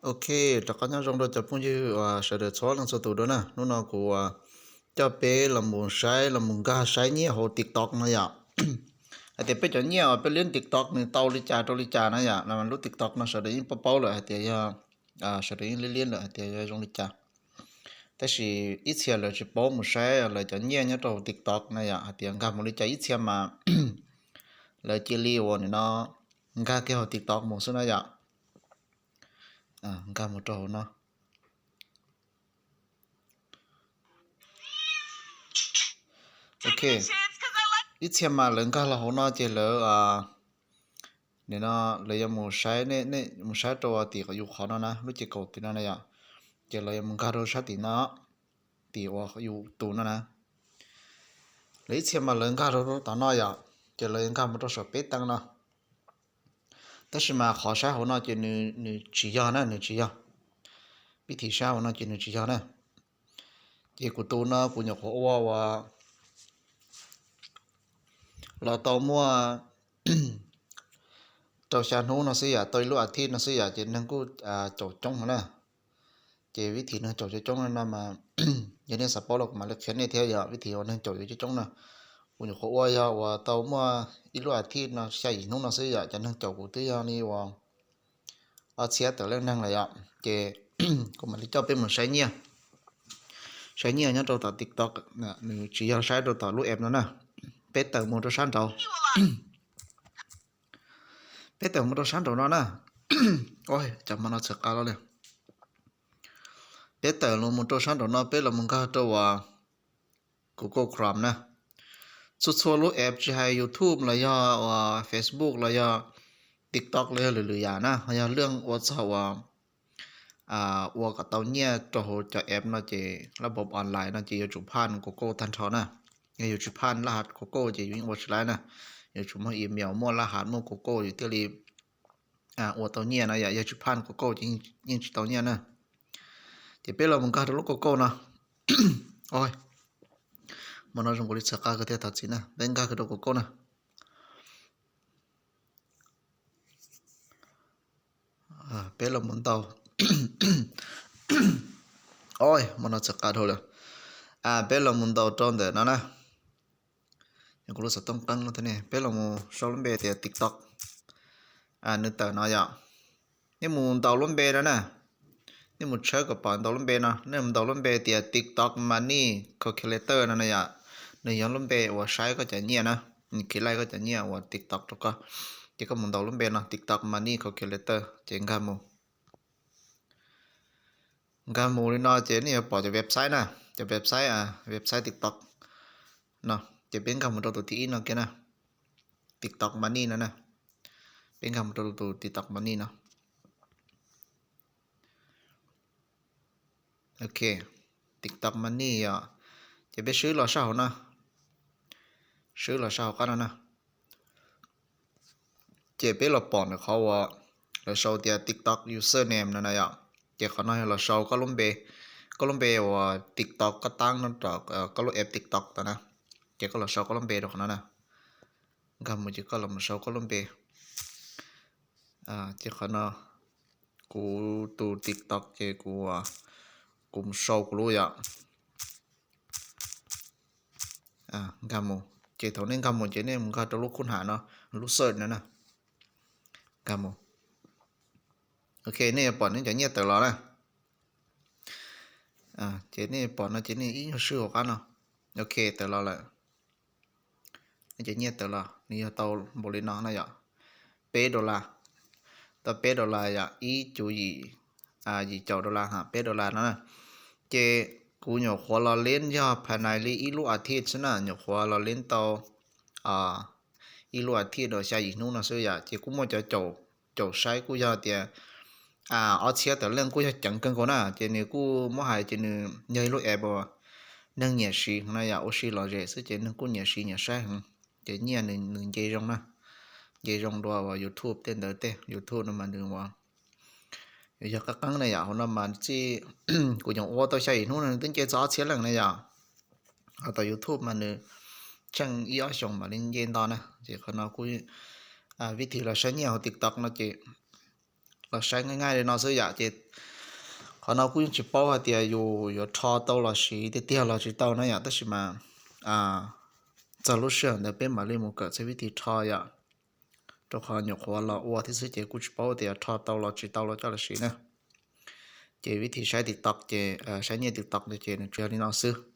Ok, rov qab nyob zoo rau cov phooj ywg uas sawv daws txhua leej txhua tus dua na. Hnub no kuv uas coj peb los mus saib, los mus nkag saib nyiaj hauv TikTok no yom. Hais tias peb cov nyiaj uas peb liab TikTok nws tau li cas rau li cas na yom. Lub TikTok no sawv daws yeej paub paub lawm hais tias yog, sawv daws yeej liab liab lawm hais tias yog zoo li cas. Tab sis ib txhia lawv tsis paub mus saib lawv cov nyiaj nyob rau hauv TikTok na yom, hais tias nkag mus li cas, ib txhia mas lawv cia li uas nim no nkag kiag hauv TikTok mus xwb na yom. Nkag mus rau hauv no. Ok, ib txhia mas lawv nkag los hauv no ces lawv, nim no lawv yuav mus saib, mus saib rau tim yus qhov no na, lub ces kaum tim no na yom. Ces lawv yuav mus nkag rau sab tim no, tim uas yus tus no na. Lawv ib txhia mas lawv nkag rau tom no yom, ces lawv yuav nkag mus rau saum peb teev no. Tab sis mas qhov saib hauv no ces nws tsis yog na, nws tsis yog. Vib thim saib hauv no ces nws tsis yog na. Ces kuv tus no kuv nyuam qhuav ua uas los tau muaj rau xya hnub no xwb yom, tau ib lub as thiv no xwb yom, ces neeg kuj caum coob no na. Ces vib thim neeg caum coob coob no mas yog nej xav paub los kuv mam li qhia nej thiab yom, vib thim uas neeg caum coob coob no. Kuv nyuam qhuav ua yog uas tau muaj ib lub as thiv no xya yim hnub no xwb yom, cov neeg caum kuv twb yog li uas ob txhiab tawm leej neeg lawm yom. Ces kuv mam li coj peb mus saib nyiaj, saib nyiaj nyob rau tom TikTok, nws tsis yog saib rau tom lub app no na. Peb tawm mus rau sab nraud, peb tawm mus rau sab nraud no na. Cov hmo no txhawv qa los li. Peb tawm los mus rau sab nraud no, peb los mus nkag rau uas Google Chrome na. Txhua txhua lub app tsis hais YouTube los yog uas Facebook los yog TikTok los yog lwm lwm yam na, ho yog leej ua txog uas ua kom tau nyiaj rau hauv cov app no ces lab bob online no ces yuav tsum phaj Google tag nrho na. Yog yuav tsis phaj laj has Google ces yus yeej ua tsis laib na. Yuav tsum muaj email, muaj laj has, muaj Google yus thiaj li ua tau nyiaj no yom. Yog tsis phaj Google ces yeej tsis tau nyiaj na. Ces peb los mus nkag rau lub Google no. Hmo no zoo nkaus li txhawv qa kawg thiab, thov txim na. Peb nkag kiag rau Google na. Peb los mus ntaus, hmo no txhawv qa dhau lawm. Peb los mus ntaus rau ntawm no na. Kuv lub xov tooj qeeb no thiab ne. Peb los mus sau lub npe tias TikTok. Nws tawm no yom. Nej mus ntaus lub npe no na. Nej mus tshawb kom pom ntaus lub npe no. Nej mus ntaus lub npe tias TikTok Money Calculator no na yom. Nws yog lub npe uas saib koj cov nyiaj na. Nws khiv laij koj cov nyiaj uas TikTok rau koj. Ces koj mus ntaus lub npe no, TikTok Money Calculator, ces nkag mus. Nkag mus li no ces nej yuav pom cov website na, cov website, website TikTok no. Ces peb nkag mus rau tus thib ib no kiag na, TikTok Money no na. Peb nkag mus rau tus TikTok Money no. Ok, TikTok Money yom. Ces peb swb los sab hauv no, swb los sab hauv qab no na. Ces peb los pom ntawm qhov uas lawv sau tias TikTok username no na yom. Ces qhov no yog los sau koj lub npe, koj lub npe uas TikTok koj tab no rau koj lub app TikTok tod na. Ces koj los sau koj lub npe rau qhov no na. Nkag mus ces koj los mus sau koj lub npe. Ces qhov no kuv tus TikTok ces kuv, kuv mus sau kuv lub yom. Nkag mus, ces thaum nej nkag mus ces nej mus nkag rau lub khub ham no, lub search no na. Nkag mus. Ok, nej yuav pom nej cov nyiaj tawm los na. Ces nej pom no ces nej ib nyuag swb hauv qab no. Ok, tawm los lawm. Nej cov nyiaj tawm los nws yog tau npaum li no na yom. Peb dollar, tau peb dollar yom, ib cuv yim, yim caum dollar ha, peb dollar no na. Ces kuv nyuam qhuav los leb yog phas nais li ib lub as thiv xwb na, nyuam qhuav los leb tau ib lub as thiv rau xya yim hnub no xwb yom. Ces kuj muaj cov caum saib kuj yog tias ob txhiab tawm leej, kuj yog ceev kawg nkaus na. Ces nws kuj muab hais ces nws yog ib lub app uas neeg nyiam siv heev na yom, ua si lom zem xwb ces neeg kuj nyiam siv nyiam saib heev. Ces nyiaj nws nce zoo na, nce zoo dua uas YouTube tej ntawd tej. YouTube no mas nws ua yog qab qeeb na yom. Hauv no mas txij kuv nyuam ua tau xya yim hnub no nws twb nce txog ob txhiab leej na yom. Ho tau YouTube mas nws tsheej ib ob xyoos mam li nce nto na. Ces qhov no kuj vib thim los saib nyiaj hauv TikTok no ces los saib nqaij nqaij li no xwb yom. Ces qhov no kuj yeej tsis paub hais tias yus yuav rho tau los siv tiag tiag los tsis tau na yom, tab sis mas txog lub sij hawm ntawd peb mam li mus kawm txog vib thib rho yom, rau qhov nyuam qhuav los ua thiab xwb ces kuj tsis paub tias rho tau los tsis tau los coj los siv na. Ces vib thib saib TikTok ces saib nyiaj TikTok ntawd ces nws tsuas yog li no xwb.